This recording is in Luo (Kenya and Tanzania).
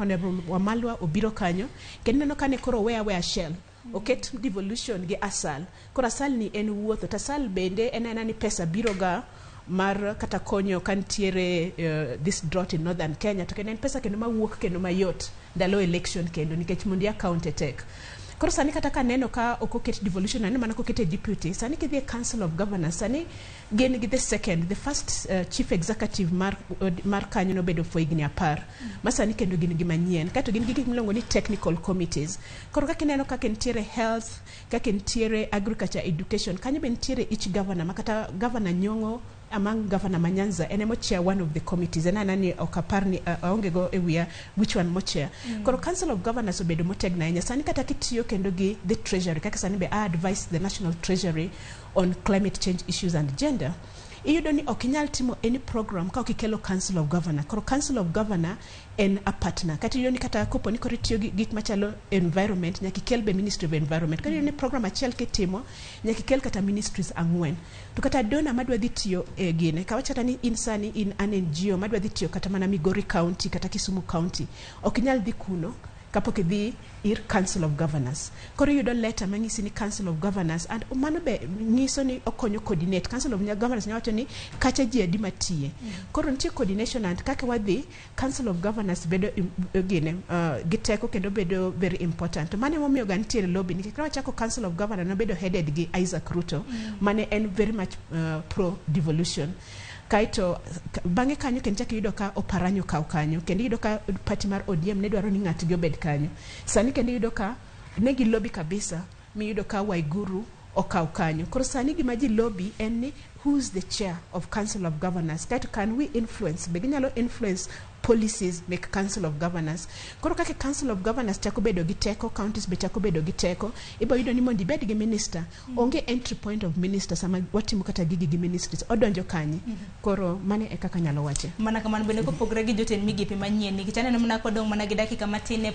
Honorable Wamalwa obiro kanyo, kendo ineno kane koro owe aweya Shell oket devolution gi asal. Koro asal ni en wuotho to asal bende en aena ni pesa biro ga mar kata konyo ka nitiere this drought in northern Kenya, to kendo en pesa kendo mawuok kendo mayot ndalo election, kendo nikech mondo i account e tek. Koro sani kata kaneno ka ok oket devolution, aneno mana kokete deputy. Sani kidhi e Council of Governors, sani gin gi the second, the first chief executive mar kanyo nobedo for higni 10 ma sani kendo gin gi manyien. Kaeto gin gi gik miluongo ni technical committees. Koro kaka ineno, kaka nitiere health, kaka nitiere agriculture, education, kanyo be nitiere each governor, ma kata Governor Nyong'o among governor ma Nyanza en emo chair one of the committees. En anena ni ok apar ni aonge go e wiya which one mo chair. Koro Council of Governors obedo motegno ahinya. Sani kata kitiyo kendo gi the treasury, kaka sani be I advise the National Treasury on climate change issues and gender, iyudo ni ok inyal timo any program ka ok ikelo Council of Governor. Koro Council of Governor en a partner. Kata iyudo ni kata kopo ni koro itiyo gi gik machalo environment, nyaka ikel be Ministry of Environment. Kata iyudo ni program achiel kitimo, nyaka ikel kata ministries ang'wen. To kata donor madwa dhi tiyo e gine, kawach kata ni in sani in an NGO madwa dhi tiyo kata mana Migori County kata Kisumu County, ok inyal dhi kuno kapok idhi ir Council of Governors. Koro iyudo letter mang'isi ni Council of Governors, and mano be nyiso ni okonyo coordinate. Council of Governors nyawacho ni kacha ji adi matiye. Koro nitie coordination, and kaka wadhi, Council of Governors bedo gine gi teko kendo bedo very important. To mano emomiyo ga nitiere lobby, nikech ka wachako, Council of Governors nobedo headed gi Isaac Ruto, mane en very much pro devolution. Kaeto bang'e kanyo kendo chak iyudo ka Oparanya okaw kanyo, kendo iyudo ka party mar ODM ne dwaro ni ng'atgi obed kanyo. Sani kendo iyudo ka ne gi lobby kabisa miyudo ka Waiguru okaw kanyo. Koro sani gima ji lobby en ni who's the chair of Council of Governors, kaeto can we influence, be ginyalo influence policies mek Council of Governors. Koro kaka Council of Governors chako bedo gi teko, counties be chako bedo gi teko. Ibo yudo ni mondo ibed gi minister, onge entry point of minister. Sama watimo kata gigi gi ministries, odonjo kanye? Koro mane e kaka anyalo wache. Mana kamano bende kopogore gi jotend migepe manyien, nikech aneno mana kodong' mana gi dakika matin ne